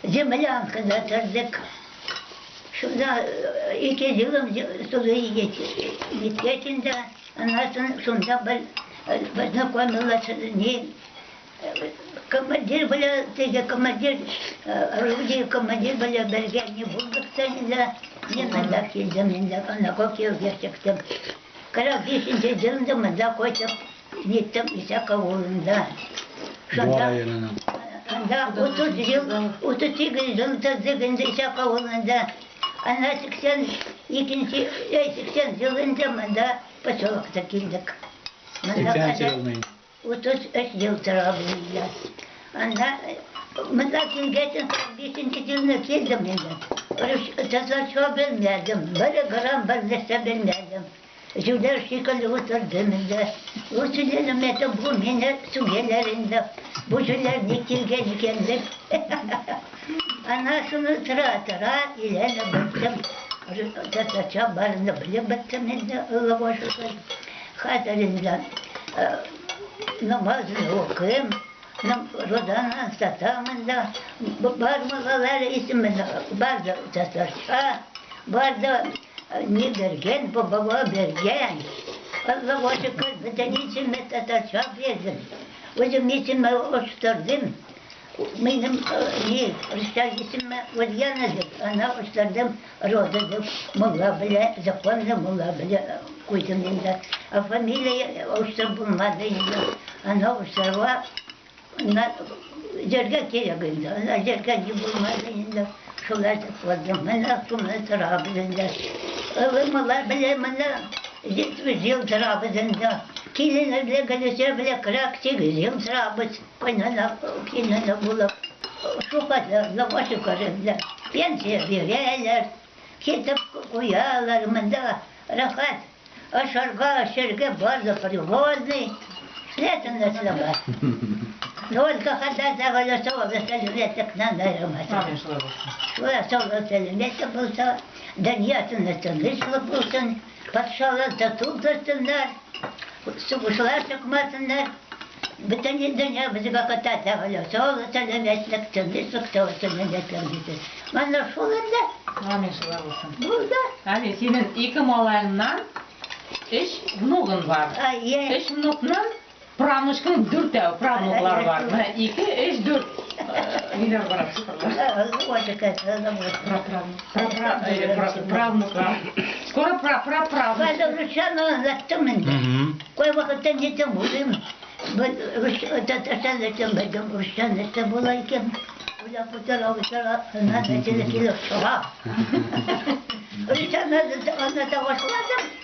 Землянкада тордык. Шунда 2 елым сулы җиткәч инде, аннан соң шунда бер познакомилась не командир белән, теге командир, орудие командир белән бергә не булдык та инде. Мин монда килдем инде, ана кияүгә чыктым. 45 елында монда кайтып җиттем Исәк авылында. Буа районының. Анда 30 ел, 38 ел тордык инде Исәк авылында. Ана 82 80 елында монда поселокта килдек. Монда 80 елны. 33 ел торабыз инде. Анда монда килгәч, 45 елны килдем инде. Татарча белмәдем, бер грамм бер нәрсә белмәдем. Җүләр шикелле утырдым инде. Үсүләрем әйтеп, бу мине сүгәләр инде. Бу җүләр ник килгән икән дип. Ана шуны тора-тора өйләнеп беттем. Татарча барыны белеп беттем инде, Аллага шөкер. Хәзер инде намазны укыйм, розаны сатамын да. Бар муллалар исеме бар да татарча, бар да не биргән, бу баба биргән. Аллага шөкер, бөтен исеме татарча бирдем. Үзем исеме оштырдым. Минем не русча исеме Ульяна дип, ана оштырдым Роза дип, мулла белә, законлы мулла белә куйдым инде. А фамилия оштырып булмады инде. Ана оштырырга җиргә кирәк инде. Ана җиргә ни булмады инде. Шулай дип куйдым. Менә шуны торабыз инде. Олы мулла белә менә 70 ел торабыз инде. Килене белән килешә белә 48 ел торабыз. Кайнана, кайнана булып, шул кадәр Аллага шөкер инде. Пенсия бирәләр, китеп куялар монда рәхәт. Ашарга, эчәргә бар да привольный. Летом нәрсә бар. Только хәтта тәгәлә савабы сәламәтлектән аермасын. Амин, шулай булсын. Шулай саулык сәламәтлек булса, дөньясында тынычлык булсын, патшалар тату торсыннар, сугышлар чыкмасыннар. Бөтен дөнья безгә ката тәгәлә саулык сәламәтлек, тынычлык, саулык сәламәтлек дисез. Менә шул инде. Амин, шулай булсын. Булды. Әби, синең ике малаеңнан өч внугың бар. Әйе. Өч внукның правнучкаң дүртәү, правнуклар бар. Менә ике, өч, дүрт. Ниләр бар, цифрлар? Правнуклар. Скоро пра-пра-правнук. Хәзер русчаны аңлаттым инде. Кай вакытта нитем уйлыйм. Татарча нәрсә белдем, русча нәрсә була икән. Уйлап утыра, утыра, аннан нәрсә килеп чыга. Русчаны аңлата башладым.